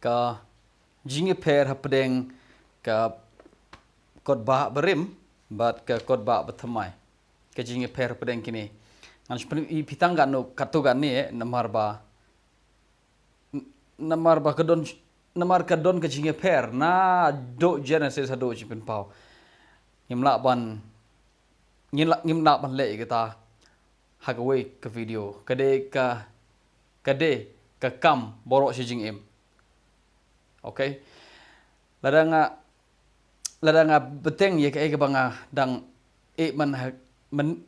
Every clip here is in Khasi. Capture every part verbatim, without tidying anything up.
ka jingïapher hapdeng ka kot bah barim bad ka kot bah bathymmai. Ka jingïapher hapdeng kine. Ngan sa pyni ïa phi tang katno, katto katne, namar ba, namar ba ka don, namar ka don ka jingïapher naduh Genesis haduh Jingpynpaw. Ngim lah ban, ngim lah, ngim lah ban leh ïa kata ha kawei ka video. Ka dei ka, ka dei ka kam baroh shi jingim. Okay. Lada nga, lada nga bteng ïa kaei kaba nga dang ïeh man ha, man,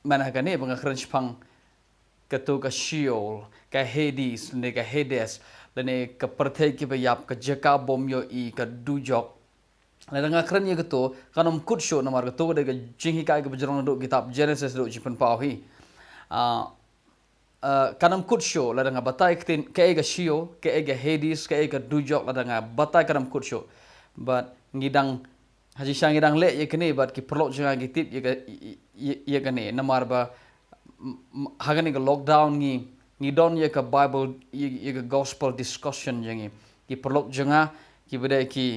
man ha kane ba nga kren shaphang kato ka Sheol, ka Hades, lane ka Hades, lane ka pyrthei kiba ïap, ka jaka bym ïohi, ka dujok. Lada nga kren ïa kato, kan ym kut shuh namar kato ka dei ka jinghikai kaba jrong naduh kitab Genesis haduh Jingpynpaw hi. Ah, ah, kan ym kut shuh lada nga batai ktien kaei ka Sheol, kaei ka Hades, kaei ka dujok, lada nga batai kan ym kut shuh. Bad ngi dang, ha jingshisha ngi dang leh ïa kane bad ki paralok jong nga ki tip ïa ka, ïa, ïa, ïa kane namar ba, m-, m-, ha kane ka lockdown ngi, ngi don ïa ka Bible, ïa, ïa ka gospel discussion jong ngi. Ki paralok jong nga kiba dei ki,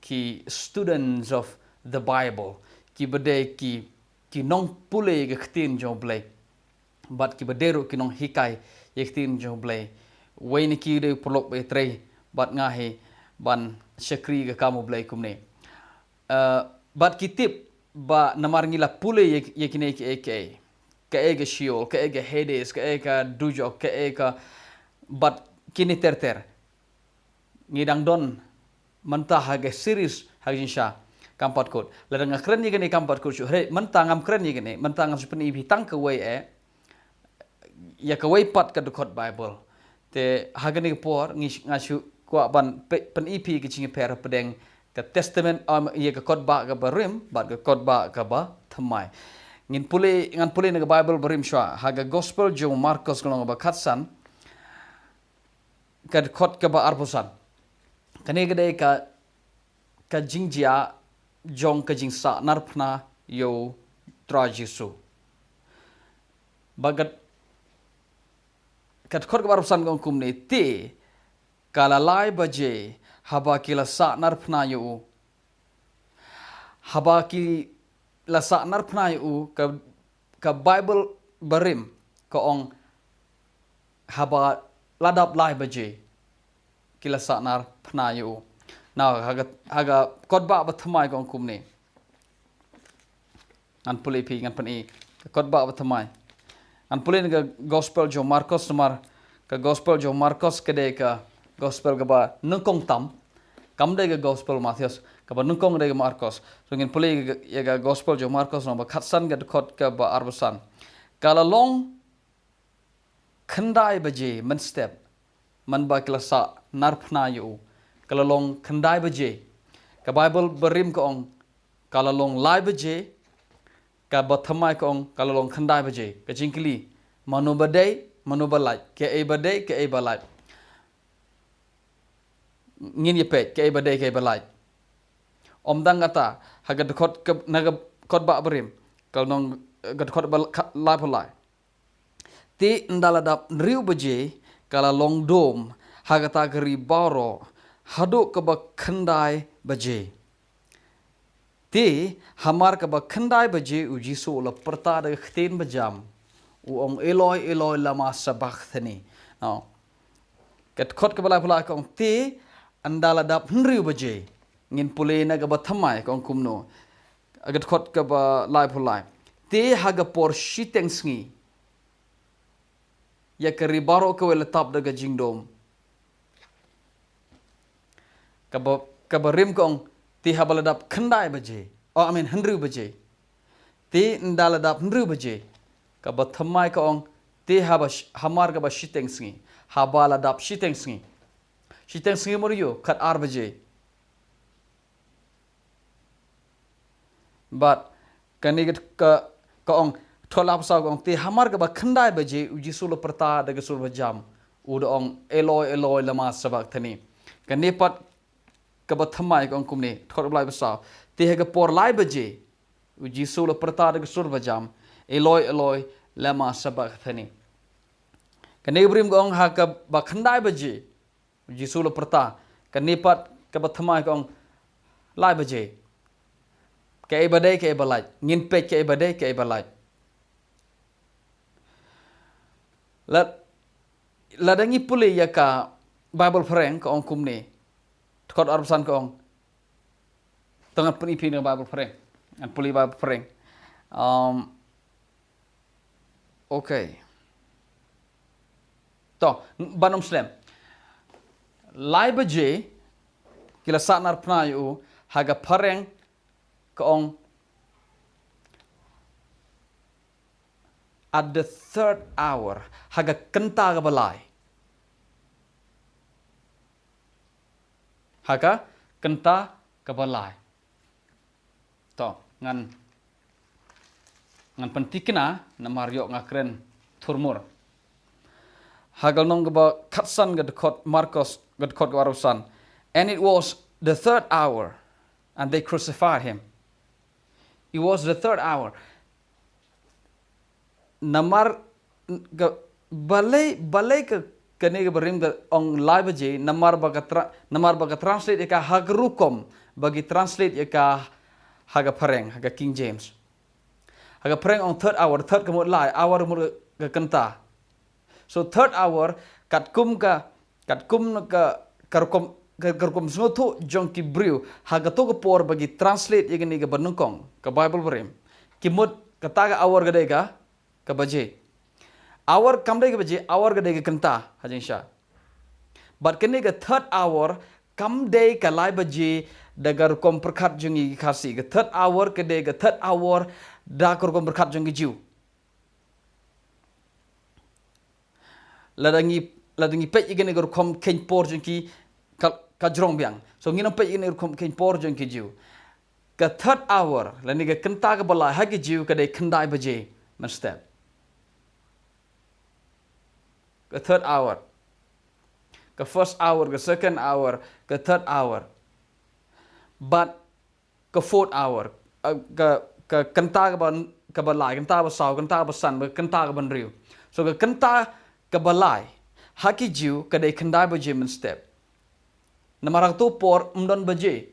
ki students of the Bible, kiba dei ki, ki nongpule ïa ka ktien jong U Blei. Bad kiba dei ruh ki nonghikai ïa ka ktien jong U Blei. Wei na ki dei u paralok ba ïatrei bad nga hi ban shakri ïa ka kam U Blei kumne. Eh, bad ki tip ba namar ngi la pule ïa, ïa kine kiei kiei. Kaei ka Sheol, kaei ka Hades, kaei ka dujok, kaei ka, bad kine ter ter. Ngi dang don mynta ha ka series ha ka jingshisha kam pat kut. Lada nga kren ïa kane kam pat kut shuh. Hynrei mynta ngam kren ïa kane, mynta ngan shu pyni ïa phi tang kawei eh, ïa kawei pat ka dkhot Bible. Te ha kane ka por ngi sh-, nga shu kwah ban py-, pyni ïa phi ka jingïapher hapdeng ka Testament, um, ïa ka kot bah kaba rim bad ka kot bah kaba thymmai. Ngin pule, ngan pule na ka Bible barim shuwa ha ka Gospel jong u Markos ka lynnong ba khatsan, ka dkhot kaba arphew san. Kane ka dei ka, ka jingjia jong ka jingsahnarphna ïa U Trai Jisu. Bad ka, ka dkhot kaba arphew san ka ong kumne, te ka la lai baje haba ki la sahnarphna ïa u. Haba ki la sahnarphna ïa u, ka, ka Bible barim ka ong haba la dap lai baje ki la sahnarphna ïa u. Now ha ka, ha ka kot bah bathymmai ka ong kumne. Ngan pule ïa phi, ngan pyni ka kot bah bathymmai. Ngan pule na ka Gospel jong u Markos namar ka Gospel jong u Markos ka dei ka Gospel kaba nyngkong tam. Kam dei ka Gospel Mathaios, kaba nyngkong dei ka Markos. So ngin pule ïa ka, ïa ka Gospel jong u Markos lynnong ba khatsan ka dkhot kaba arphew san. Ka la long khyndai baje mynstep, man ba ki la sahnarphna ïa u. Ka la long khyndai baje. Ka Bible barim ka ong ka la long lai baje, ka bathymmai ka ong ka la long khyndai baje. Ka jingkylli, mano ba dei, mano ba lait, kaei ba dei, kaei ba lait. Ngin ïa peit kaei ba dei, kaei ba lait. Ym tang kata, ha ka dkhot ka, na ka kot bah barim, ka lynnong, ka dkhot ba la-, kha-, laiphew lai. Te ynda la dap hynriew baje ka la long dum ha kata ka ri baroh haduh kaba khyndai baje. Te hamar kaba khyndai baje U Jisu u la pyrta da ka ktien bajam, u ong, Eloi, Eloi, lama sabakthani. Now, ka dkhot kaba laiphew lai ka ong, te ynda la dap hynriew baje. Ngin pule na kaba thymmai ka ong kumno. Ka dkhot kaba laiphew lai. Te ha ka por shiteng sngi, ïa ka ri baroh kawei la tap da ka jingdum. Kaba, kaba rim ka ong, te haba la dap khyndai baje. Oh, I mean, hynriew baje. Te ynda la dap hynriew baje. Kaba thymmai ka ong, te haba sh-, hamar kaba shiteng sngi. Haba la dap shiteng sngi. Shiteng sngi mut ïoh, khatar baje. Bad kane ka, ka, ka ong, dkhot laiphew saw ka ong, te hamar kaba khyndai baje U Jisu u la pyrta da ka sur bajam, u da ong, Eloi, Eloi, lama sabakthani. Kane pat kaba thymmai ka ong kumne, dkhot laiphew saw. Te ha ka por lai baje, U Jisu u la pyrta da ka sur bajam, Eloi, Eloi, lama sabakthani. Kane ka barim ka ong ha kaba khyndai baje, U Jisu u la pyrta Kane pat kaba thymmai ka ong lai baje. Kaei ba dei, kaei ba lait. Ngin peit kaei ba dei, kaei ba lait. Lada, lada ngi pule ïa ka Bible phareng ka ong kumne. Dkhot arphew san ka ong. Tang ngan pyni phi na Bible phareng. Ngan pule Bible phareng. Um, okay. To, ban ym slem. Lai baje, ki la sahnarphna ïa u, ha ka phareng ka ong at the third hour, ha ka kynta kaba lai. Ha ka kynta kaba lai. To, ngan, ngan pynthikna, namar ïoh nga kren thurmur. Ha ka lynnong kaba khatsan ka dkhot Markos, ka dkhot kaba arphew san. And it was the third hour, and they crucified him. It was the third hour. Namar ka, balei, balei ka, kane kaba rim ka ong lai baje, namar ba ka tra-, namar ba ka translate ïa ka ha ka rukom ba ki translate ïa ka ha ka phareng, ha ka King James. Ha ka phareng ong third hour, third ka mut lai, hour ka mut ka kynta. So third hour, katkum ka, katkum ka, ka rukom, ka, ka rukom sngewthuh jong ki briew, ha kato ka por ba ki translate ïa kane kaba nyngkong ka Bible barim, ki mut kata ka hour ka dei ka, ka baje. Hour kam dei ka baje, hour ka dei ka kynta, ha jingshisha. Bad kane ka third hour, kam dei ka lai baje da ka rukom pyrkhat jong ngi ki Khasi. Ka third hour ka dei ka third hour da ka rukom pyrkhat jong ki Jiw. Lada ngi, lada ngi peit ïa kane ka rukom kheiñ por jong ki ka, ka jrong biang. So ngin ym peit ïa kane ka rukom kheiñ por jong ki Jiw. Ka third hour, lane ka kynta kaba lai ha ki Jiw ka dei khyndai baje mynstep. Ka third hour. Ka first hour, ka second hour, ka third hour. Bad ka fourth hour, uh, ka, ka kynta kaba, kaba lai, kynta ba saw, kynta ba san, bad kynta kaba hynriew. So ka kynta kaba lai ha ki Jiw ka dei khyndai baje mynstep. Namar ha kato por ym don baje.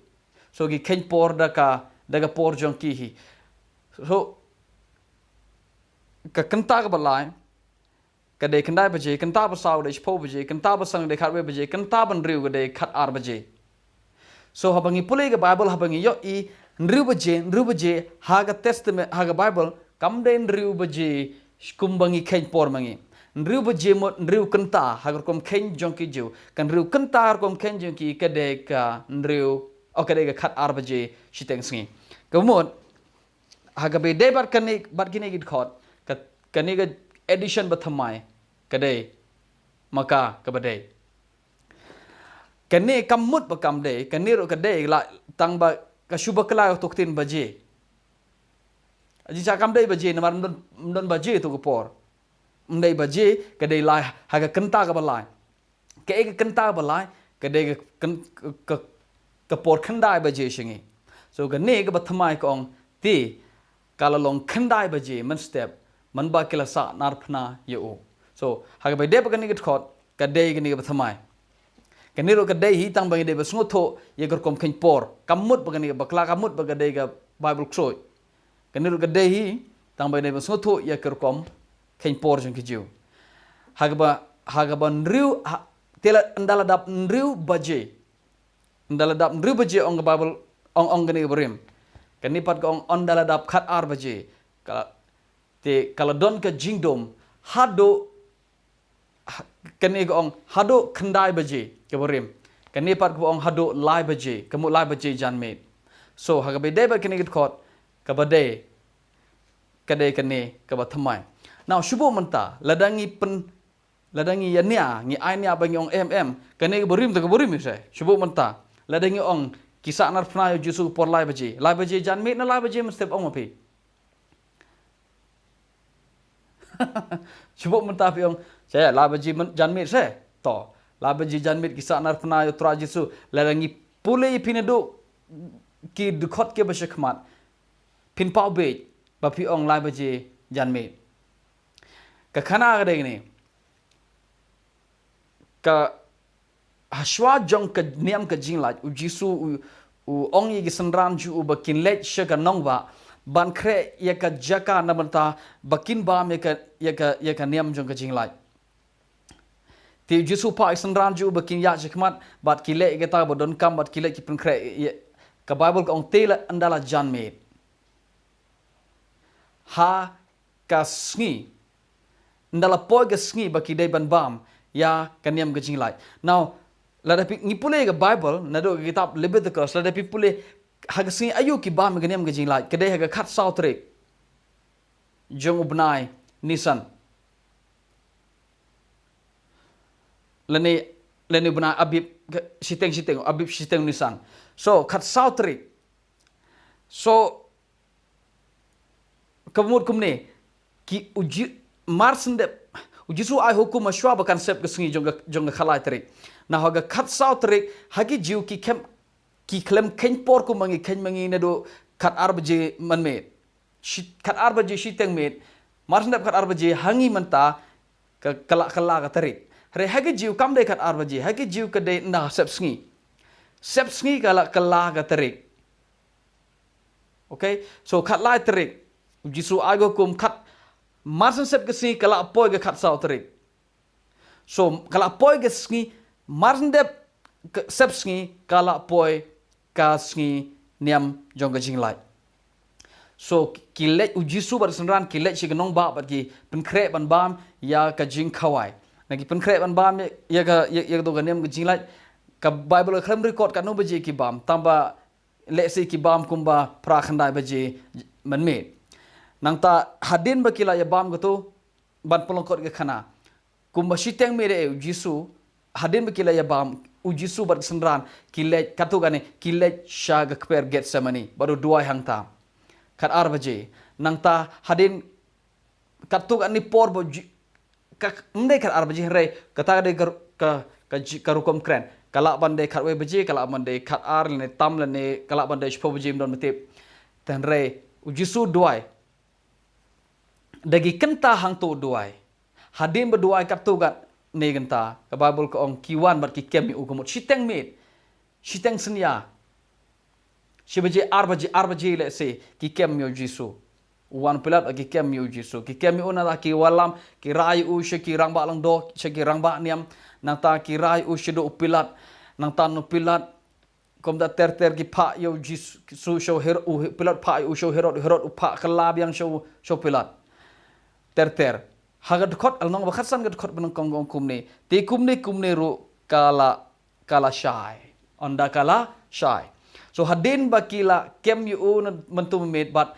So ki kheiñ por da ka, da ka por jong ki hi. So ka kynta kaba lai ka dei khyndai baje, kynta ba saw ka dei shiphew baje, kynta ba san ka dei khatwei baje, kynta ba hynriew ka dei khatar baje. So haba ngi pule ka Bible, haba ngi ïohi hynriew baje, hynriew baje ha ka Testament, ha ka Bible kam dei hynriew baje kumba ngi kheiñ por ma ngi. Hynriew baje mut hynriew kynta ha ka rukom kheiñ jong ki Jiw. Ka hynriew kynta ha ka rukom kheiñ jong ki ka dei ka hynriew, oh, ka dei ka khatar baje shiteng sngi. Ka mut ha kaba ïadei bad kane, bad kine ki dkhot, ka, kane ka edition ba thymmai ka dei ma ka kaba dei. Kane kam mut ba kam dei, kane ruh ka dei la tang ba ka shu bakla kato ka ktien baje. Jingshisha kam dei baje, namar ym don, ym don baje to ka por. Ym dei baje, ka dei lai ha ka kynta kaba lai. Kaei ka kynta ba lai, ka dei ka kyn-, ka, ka, ka por khyndai baje sha ngi. So kane kaba thymmai ka ong te ka la long khyndai baje mynstep, mynba ki la sahnarphna ïa u. So ha kaba ïadei bad kane ka dkhot, ka dei kane kaba thymmai. Kane ruh ka dei hi tang ba ngi dei ban sngewthuh ïa ka rukom kheiñ por. Kam mut ba kane ka bakla, kam mut ba ka dei ka Bible ksuid. Kane ruh ka dei hi tang ba ngi dei ban sngewthuh ïa ka rukom kheiñ por jong ki Jiw. Ha kaba, ha kaba hynriew, ha, te la, ynda la dap hynriew baje. Ynda la dap hynriew baje ong ka Bible, ong, ong kane kaba rim. Kane pat ka ong ynda la dap khatar baje. Ka, te ka la don ka jingdum haduh, ha, kane ka ong haduh khyndai baje kaba rim. Kane pat kaba ong haduh lai baje, ka mut lai baje janmiet. So ha kaba ïadei bad kane ka dkhot, kaba dei, ka dei kane kaba thymmai. Now shu buh mynta, lada ngi pyn, lada ngi ïa nia, ngi ai nia ba ngi ong em em, kane kaba rim te kaba rim ïa se. Shu buh mynta, lada ngi ong ki sahnarphna ïa u Jisu ka por lai baje, lai baje janmiet ne lai baje mynstep, ong ma phi. Shu buh mynta phi ong, se, lai baje myn-, janmiet se. To, lai baje janmiet ki sahnarphna ïa u Trai Jisu, lada ngi pule ïa phi naduh ki dkhot kiba shakhmat, phin paw beit ba phi ong lai baje janmiet. Ka khana ka dei kane. Ka, hashwa jong ka niam ka jinglait, u Jisu u, u ong ïa ki synran jong u ba kin leit sha ka nongbah ban khreh ïa ka jaka na bynta ba kin bam ïa ka, ïa ka, ïa ka niam jong ka jinglait. Te u Jisu phah ïa ki synran jong u ba kin ïaid shakhmat bad ki leh ïa kata ba donkam bad ki leit ki pynkhreh ïa, ka Baibl ka ong te la ynda la jan miet. Ha ka sngi, ynda la poi ka sngi ba ki dei ban bam ïa ka niam ka jinglait. Now, lada phi, ngi pule ka Baibl naduh ka kitab Leviticus, lada phi pule ha ka sngi aïu ki bam ïa ka niam ka jinglait, ka dei ha ka khatsaw tarik jong u bnai Nisan. Lane, lane u bnai Abib, ka shiteng, shiteng Abib, shiteng Nisan. So khatsaw tarik. So ka mut kumne, ki u Ji-, mar shen dep u Jisu ai hukum hashwa ba kan sep ka sngi jong ka, jong ka khatlai tarik. Na ha ka khatsaw tarik, ha ki Jiw ki khlem, ki khlem kheiñ por kumba ngi kheiñ ma ngi naduh khatar baje mynmiet. Shi-, khatar baje shiteng miet, mar shen dep khatar baje ha ngi mynta ka, ka la kylla ka tarik. Hynrei ha ki Jiw kam dei khatar baje, ha ki Jiw ka dei ynda sep sngi. Sep sngi ka la kylla ka tarik. Okay, so khatlai tarik u Jisu ai ka hukum, khat, mar shen sep ka sngi ka la poi ka khatsaw tarik. So ka la poi ka sngi, mar shen dep ka sep sngi ka la poi ka sngi niam jong ka jinglait. So ki leit, u Jisu bad ki synran ki leit sha ka nongbah bad ki pynkhreh ban bam ïa ka jingkhawai. Na ki pynkhreh ban bam ïa, ïa ka, ïa, ïa ka niam ka jinglait, ka Baibl ka khlem record katno baje ki bam, tangba lehse ki bam kumba phra khyndai baje mynmiet. Nangta hadien ba ki la ïa bam kato, ban pynlyngkot ka khana, kumba shiteng miet eh u Jisu, hadien ba ki la ïa bam, u Jisu bad ki synran ki leit, katto katne ki leit sha ka kper Gethsemane bad u duwai hangta. Khatar baje. Nangta hadien katto katne por ba u Ji-, ka, ym dei khatar baje hynrei kata ka dei ka, ka, ka ji-, ka rukom kren. Ka lah ban dei khatwei baje, ka lah ban dei khatar lane tam lane ka lah ban dei shiphew baje, ym don ba tip. Te hynrei u Jisu duwai. Da ki kynta hangto duwai. Hadien ba duwai katto katne kynta, ka Baibl ka ong ki wan bad ki kem ïa u, ka mut shiteng miet, shiteng synñia, shi baje, ar baje, ar baje lehse, ki kem ïa u Jisu. U wan u Pilat, ki kem ïa u Jisu. Ki kem ïa u, nangta ki wallam, ki rah ïa u sha ki rangbah lyngdoh, sha ki rangbah niam. Nangta ki rah ïa u shaduh u Pilat. Nangta u Pilat, kumta ter ter ki phah ïa u Jisu, Jisu sha u Her-, u Pilat phah ïa u sha u Herod, u Herod u phah kylla biang sha u, sha u Pilat. Ter ter. Ha ka dkhot, ha lynnong ba khatsan ka dkhot ba nyngkong ka ong kumne. Te kumne kumne ruh ka la, ka la shai. Ynda ka la shai. So hadien ba ki la kem ïa u na mynta mynmiet bad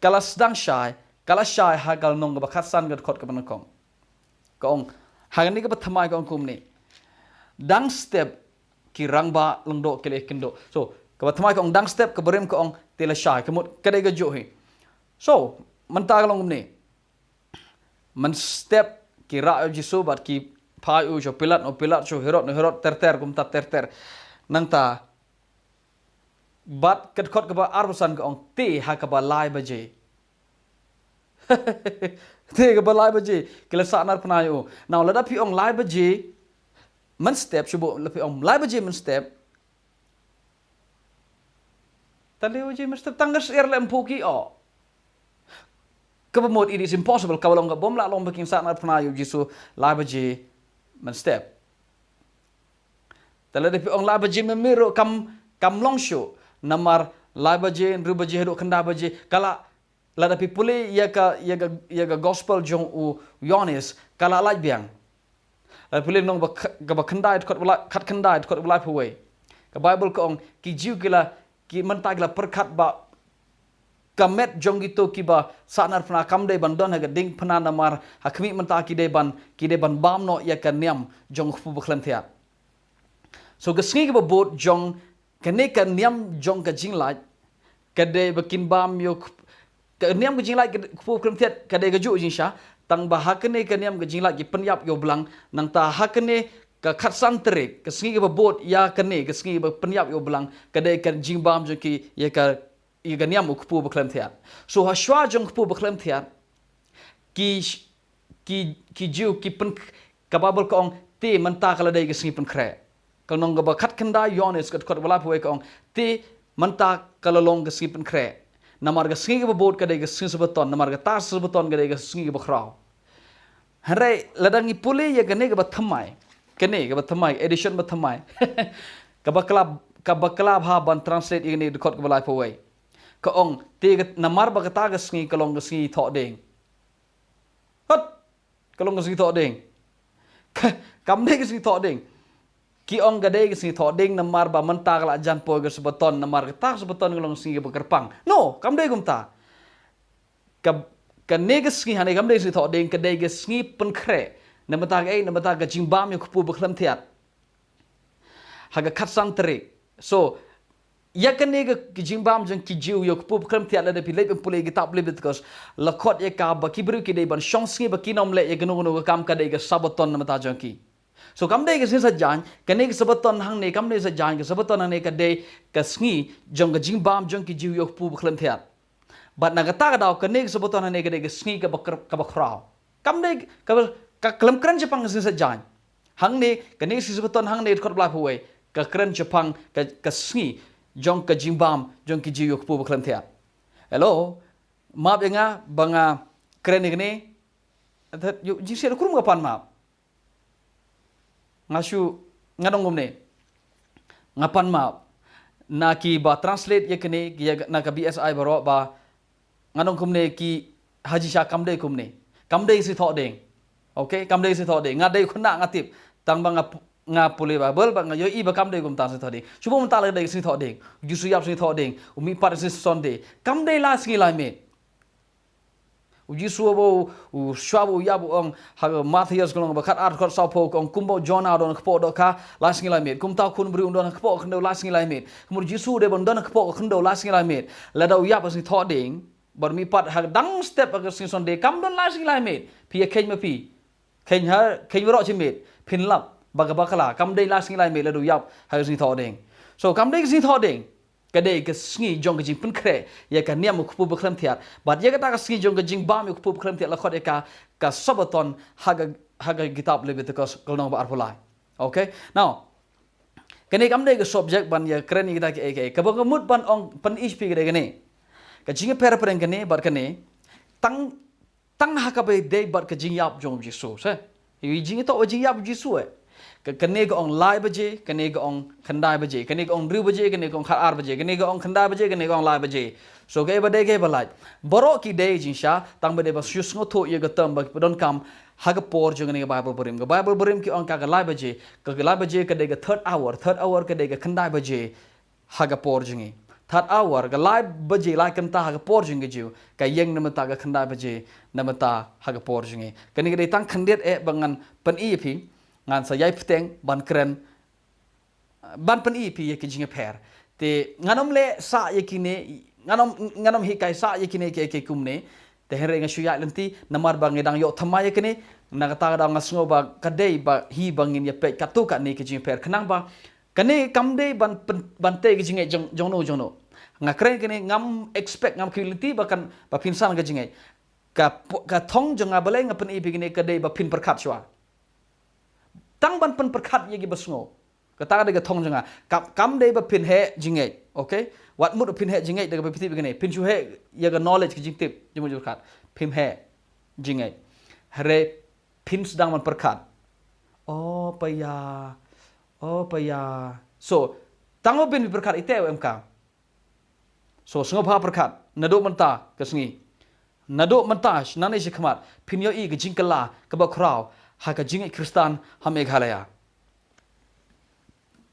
ka la sdang shai, ka la shai ha ka lynnong ba khatsan ka dkhot kaba nyngkong. Ka ong, ha kane kaba thymmai ka ong kumne. Dang step ki rangbah lyngdoh ki la ïakynduh. So kaba thymmai ka ong dang step, kaba rim ka ong te la shai, ka mut ka dei kajuh hi. So mynta ka long kumne. Mynstep ki rah ïa u Jisu bad ki phah ïa u sha u Pilat, na u Pilat sha u Herod, na u Herod ter ter, kumta ter ter. Nangta bad ka dkhot kaba arphew san ka ong te ha kaba lai baje. Te kaba lai baje ki la sahnarphna ïa u. Now lada phi ong lai baje mynstep, shu buh lada phi ong lai baje mynstep, te lai baje mynstep tang ka syiar leh ym phuh ki o. Kaba mut it is impossible, kaba long kaba ym lah long ba kin sahnarphna ïa u Jisu lai baje mynstep. Te lada phi ong lai baje mynmiet ruh kam, kam long shuh. Namar lai baje, hynriew baje haduh khyndai baje, ka la, lada phi pule ïa ka, ïa ka, ïa ka gospel jong u Ïohannes, ka la lait biang. Lada phi pule lynnong ba kh-, kaba khyndai, dkhot ba lai, khatkhyndai, dkhot ba laiphew wei. Ka Baibl ka ong ki Jiw ki la, ki mynta ki la pyrkhat ba ka met jong kito kiba sahnarphna kam dei ban don ha ka diengphna namar ha khmih mynta ki dei ban, ki dei ban bam noh ïa ka niam jong u kpu bakhlem thiat. So ka sngi kaba bud jong kane ka niam jong ka jinglait ka dei ba kin bam ïa u kp-, ka niam ka jinglait ka kpu bakhlem thiat ka dei kajuh jingshisha, tang ba ha kane ka niam ka jinglait ki pynïap ïa u blang, nangta ha kane ka khatsan tarik, ka sngi kaba bud ïa kane, ka sngi ba pynïap ïa u blang, ka dei ka jingbam jong ki ïa ka, ïa ka niam u kpu bakhlem thiat. So hashwa jong u kpu bakhlem thiat, ki, ki, ki Jiw ki pyn, ka Baibl ka ong te mynta ka la dei ka sngi pynkhreh. Ka lynnong kaba khatkhyndai Ïoannis ka dkhot kaba laiphew wei ka ong, te mynta ka la long ka sngi pynkhreh. Namar ka sngi kaba bud ka dei ka sngi Sabbaton, namar kata ka Sabbaton ka dei ka sngi kaba khraw. Hynrei lada ngi pule ïa kane kaba thymmai, kane kaba thymmai, edition ba thymmai, kaba khlem, kaba khlem ha ban translate ïa kane ka dkhot kaba laiphew wei, ka ong, te ka, namar ba kata ka sngi ka long ka sngi thoh dieng. Hot! Ka long ka sngi thoh dieng. Ka, kam dei ka sngi thoh dieng. Ki ong ka dei ka sngi thoh dieng namar ba mynta ka la jan poi ka Sabbaton, namar kata ka Sabbaton ka long ka sngi kaba kyrpang. No, kam dei kumta. Ka, kane ka sngi hangne kam dei ka sngi thoh dieng, ka dei ka sngi pynkhreh. Namar kata ka, eh, namar kata ka jingbam ïa u kpu bakhlem thiat. Ha ka khatsan tarik. So, ïa kane ka, ka jingbam jong ki Jiw ïa u kpu bakhlem thiat, lada phi leit pule ïa kitab Leviticus, la khot ïa ka ba ki briew ki dei ban shong sngi, ba kin ym leh ïa kano kano ka kam, ka dei ka Sabbaton namar kata jong ki. So kam dei ka sngi Saitjaiñ, kane ka Sabbaton hangne kam dei Saitjaiñ, ka Sabbaton hangne ka dei ka sngi jong ka jingbam jong ki Jiw ïa u kpu bakhlem thiat. Bad na kata ka daw kane ka Sabbaton hangne ka dei ka sngi kaba kr-, kaba khraw. Kam dei kaba, ka khlem kren shaphang ka sngi Saitjaiñ. Hangne, kane ka sngi Sabbaton hangne dkhot ba laiphew wei, ka kren shaphang ka, ka sngi jong ka jingbam jong ki Jiw ïa u kpu bakhlem thiat. Hello, map ïa nga ba nga kren ïa kane. Ïoh jingshisha da kumno nga pan map. Nga shu, nga ong kumne. Nga pan map. Na kiba translate ïa kane, ïa na ka B S I baroh ba, nga ong kumne, ki ha jingshisha kam dei kumne. Kam dei sngi thoh dieng. Okay, kam dei sngi thoh dieng. Nga dei khynnah nga tip. Tang ba nga p-, nga pule Baibl ba nga ïohi ba kam dei kumta sngi thoh dieng. Shu ba mynta la dei sngi thoh dieng. U Jisu ïap sngi thoh dieng. U mihpat sngi Sunday. Kam dei lai sngi lai miet. U Jisu ba u, u shuwa ba u ïap u ong ha ka Mathaios ka lynnong ba khatar dkhot sawphew ka ong, kumba u Jonah u don ha ka kpoh dohkha lai sngi lai miet, kumta u Khun Briew un don ha ka kpoh khyndew lai sngi lai miet. Kumba u Jisu u dei ban don ha ka kpoh khyndew lai sngi lai miet. Lada u ïap ha sngi thoh dieng, bad u mihpat ha dang step ha ka sngi Sunday, kam don lai sngi lai miet. Phi ïa kheiñ ma phi. Kheiñ ha, kheiñ baroh shi miet. Phin lap ba ka bakla, kam dei lai sngi lai miet lada u ïap ha ka sngi thoh dieng. So kam dei ka sngi thoh dieng. Ka dei ka sngi jong ka jingpynkhreh ïa ka niam u kpu bakhlem thiat. Bad ïa kata ka sngi jong ka jingbam ïa u kpu bakhlem thiat la khot ïa ka, ka Sabbaton ha ka, ha ka kitab Leviticus ka lynnong ba arphew lai. Okay? Now, kane kam dei ka subject ban ïa kren ïa kita kiei kiei. Kaba nga mut ban ong pyni ïa phi ka dei kane. Ka jingïapher pyrshah kane bad kane. Tang Tang ha kaba ïadei bad ka jingïap jong u Jisu, se. Ïa jingïathuh ïa ka jingïap u Jisu, eh. Ka, kane ka ong lai baje, kane ka ong khyndai baje, kane ka ong hynriew baje, kane ka ong khatar baje, kane ka ong khyndai baje, kane ka ong lai baje. So kaei ba dei kaei ba lait. Baroh ki dei jingshisha, tang ba dei ba shu sngewthuh ïa ka term ba ki pyndonkam ha ka por jong kane ka Baibl barim. Ka Baibl barim ki ong ka, ka lai baje, ka, ka lai baje ka dei ka third hour, third hour ka dei ka khyndai baje. Ha ka por jong ngi. Third hour, ka lai baje, lai kynta ha ka por jong ngi ka Jiw, ka ïeng na ka bynta ka khyndai baje na ka bynta ha ka por jong ngi. Kane ka dei tang khyndiat eh ba ngan pyni ïa phi, ngan sa ïai bteng ban kren, ban pyni ïa phi ïa ki jingïapher. Te ngan ym leh sah ïa kine, ngan ym, ngan ym hikai sah ïa kine kiei kiei kumne. Te hynrei nga shu ïaid lynti namar ba ngi dang ïoh thymmai ïa kine, na kata ka daw nga sngew ba ka dei ba hi ba ngin ïa peit katto katne ki jingïapher khnang ba kane kam dei ban pyn-, ban tei ka jingngeit jong, jong no, jong no. Nga kren kane ngam expect, ngam khmih lynti ba kan, ba phin san ka jingngeit. Ka po-, ka thong jong nga balei nga pyni ïa phi kane ka dei ba phin pyrkhat shuwa. Tang ban pynpyrkhat ïa ki ba sngew. Kata ka dei ka thong jong nga. Kam, kam dei ba phin heh jingngeit. Okay? Wat mut phin heh jingngeit da kaba phi tip ïa kane. Phin shu heh ïa ka knowledge ka jingtip. Jingmut jingpyrkhat. Phim heh jingngeit. Hynrei phin sdang ban pyrkhat. Oh, pa ïa. Oh, pa ïa. So, tang ba phin pyrkhat ite em ka. So, sngewbha pyrkhat. Naduh mynta ka sngi. Naduh mynta, nangne shakhmat. Phin ïohi ka jingkylla kaba khraw ha ka jingngeit Khristan ha Meghalaya.